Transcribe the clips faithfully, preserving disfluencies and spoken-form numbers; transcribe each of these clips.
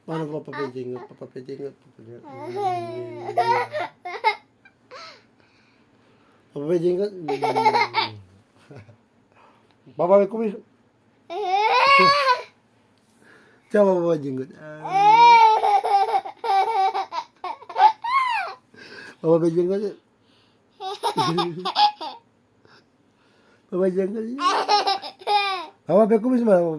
Mana papa pe jenggot? Papa pe jenggot, papa pe jenggot. Papa pe jenggot. Papa pe kumis. Coba papa jenggot. Papa pe jenggot. Papa jenggot. Papa pe kumis mana?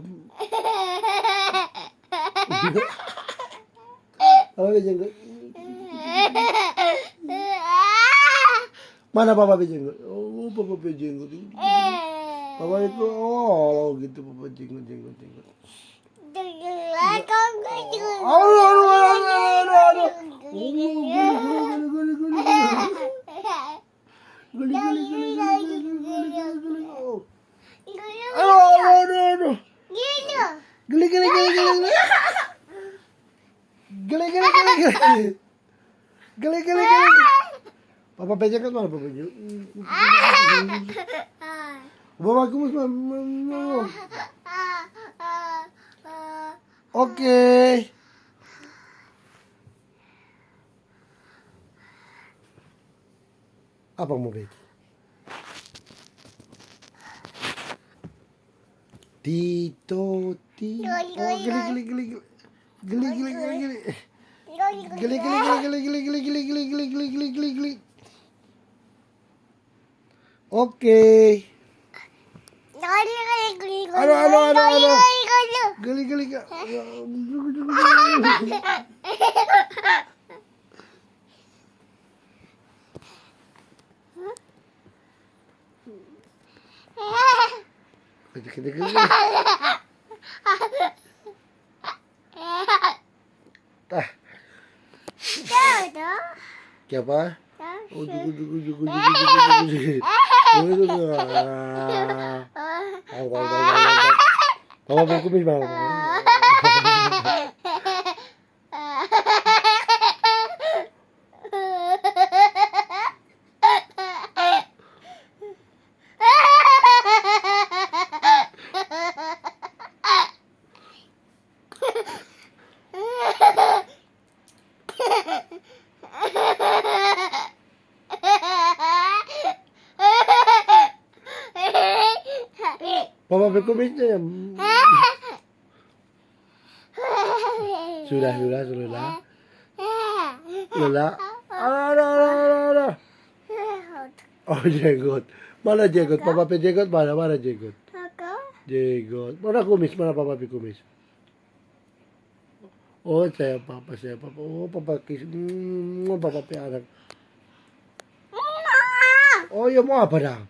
Papa pe jenggot. Mana papa pe jenggot? Oh, papa pe jenggot. Papa itu, oh, gitu papa jenggot, jenggot, jenggot. Aduh, aduh, aduh, aduh, aduh, aduh. Oh, geli, geli, geli, geli, geli, geli. Geli, geli, geli, geli, geli, geli, geli, geli. Oh. Aduh, aduh, aduh, aduh. Geli, geli, geli, geli, geli. Geli, geli, geli, geli. Geli, geli, geli. Papa pe jenggot mana, papa pe jenggot? Papa pe kumis mana? Oke. Apa mo beking? Tito, ti-, oh, geli, geli, geli, geli. Geli, geli, geli, geli. Geli, geli, geli, geli, geli, geli, geli, geli, geli, geli, geli, geli, geli. Oke. Aduh, aduh, aduh, aduh. Geli, geli, geli. Ah. Kiapa? Ujuk, ujuk, ujuk, ujuk, ujuk, ujuk, ujuk. Ujuk, ujuk. Ah. Mama pe kumis, Mama. Papa pe kumisnya ya. Sudah, sudah, sudah. Sudah. Alah, alah, alah, alah, alah. Oh, jenggot. Mana jenggot? Papa pe jenggot mana? Mana jenggot? Jenggot. Mana kumis? Mana papa pe kumis? Oh, saya papa, saya papa. Oh, papa kis-, mm, papa pe anak. Oh, ya mau apa dang?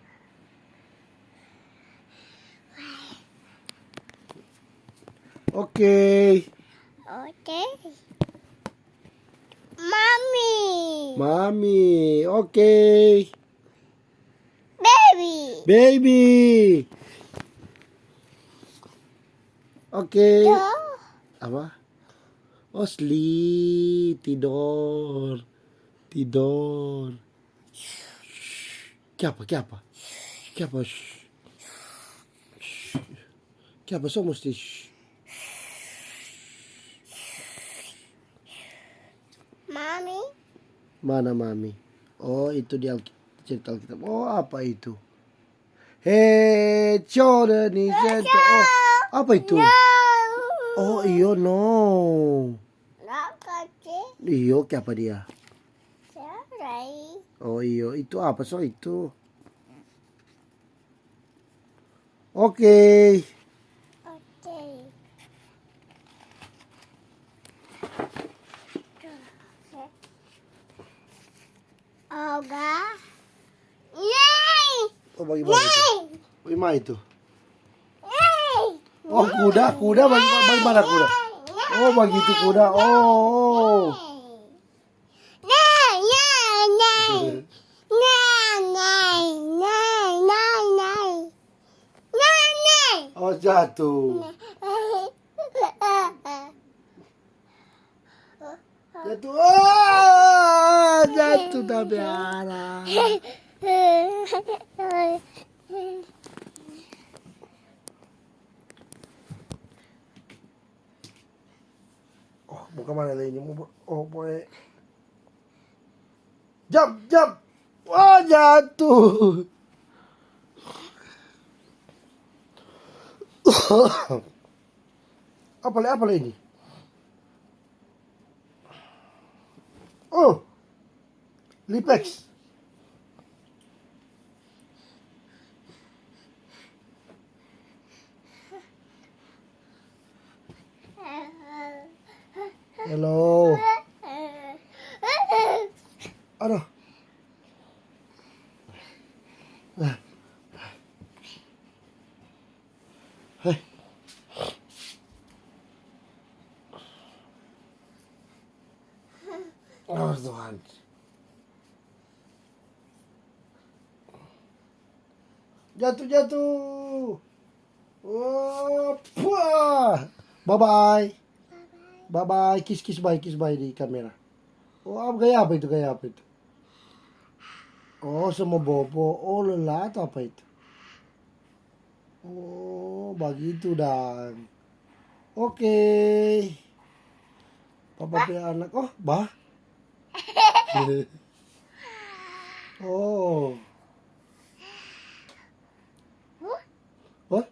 Oke. Oke. Mami. Mami, oke. Baby. Baby. Oke. Yo. Apa? Oh, sleep, tidor. Tidor. Kiapa, kiapa? Kiapa? Kiapa so musti? Mami. Mana Mami? Oh, itu di Alki-, cerita Alkitab. Oh, apa itu? He, children, ni cerita. Oh, apa itu? No. Oh, iyo, no. Iyo, kiapa dia? Sorry. Oh, iyo, itu apa so itu? Oke. Oke. Oga. Yeay. Oh, bagaimana itu? Yeay. Bagaimana itu? Yeay. Oh, kuda, kuda, baga-, bagaimana kuda? Oh, bagitu kuda. Oh, oh. Yeay. Nah, nah, nah. Nah, nah, nah, nah. Nah, nah. Oh, jatuh. Nah. Jatuh. Oh, jatuh tapi arah. Buka mana lei ini? Mo-, oh, boy. Jump, jump. Wah, jatuh. Apa lei, apa lei ini? Oh. Lipex. Hello. Aduh. Hei. Oh, Tuhan. Jatuh, jatuh. Oh, puah. Bye-bye. Bye-bye. Kiss, kiss, bye, kiss, bye di kamera. Oh, apa, gaya apa itu, gaya apa itu? Oh, sama bobo. Oh, lelah atau apa itu? Oh, bagitu dang. Oke. Papa pe anak. Oh, bah. Oh. Wah?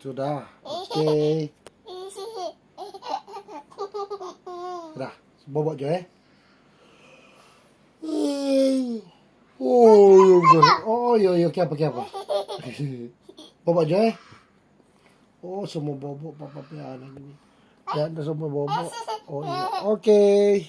Sudah. Oke. Sudah. Bobo jo, eh. Oh, yo, yo. Oh, yo, yo, kiapa, kiapa? Bobo jo, eh. Oh, semua bobo papa pe anak ini. Ya, ada semua bobo. Oh, iya. Oke.